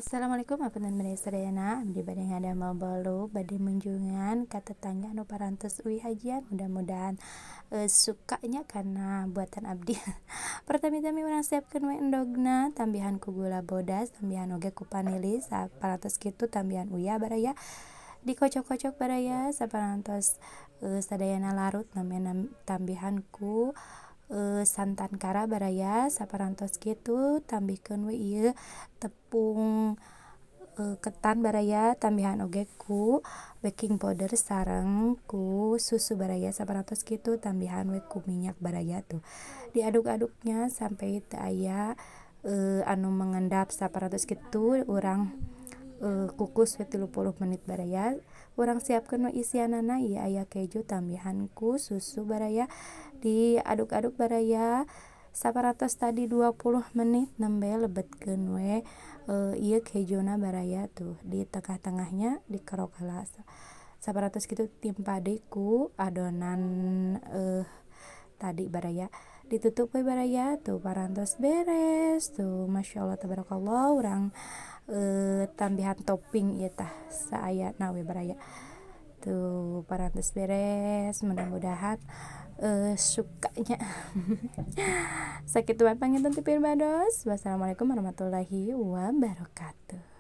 Assalamualaikum, apunten bade sadayana. Abdi bade ngadamel bolu, bade munjungan ka tetangga anu parantos uih hajian. Mudah-mudahan suka nya kana buatan abdi. Pertami-tami, urang siapkeun we endogna, tambihan ku gula bodas, tambihan oge ku vanili. Saparantos kitu, tambihan uyah, baraya. Dikocok-kocok, baraya, saparantos sadayana larut, namina tambihan ku santan kara, baraya. Saparantos kitu, tambihkeun we ieu tepung ketan, baraya, tambihan oge ku baking powder sareng ku susu, baraya. Saparantos kitu, tambihan we ku minyak, baraya. Tuh, diaduk-aduk nya sampai teu aya anu mengendap. Saparantos kitu, urang kukus we 30 menit, baraya. Urang siapkeun we isianana. Ieu aya keju, tambihan ku susu, baraya, diaduk-aduk, baraya. Saparantos tadi 20 menit, nembe lebetkeun we ieu kejuna, baraya. Tuh, di tengah-tengahnya dikerok heula. Saparantos kitu, timpa deui ku adonan tadi, baraya. Ditutup we, baraya. Tuh, parantos beres. Tuh, masyaallah tabarakallah. Urang tambihan topping ieu tah, saayana we, baraya. Tuh, parantos beres. Mudah-mudahan suka nya. Sakitu wae panginten ti pimbados. Wassalamualaikum warahmatullahi wabarakatuh.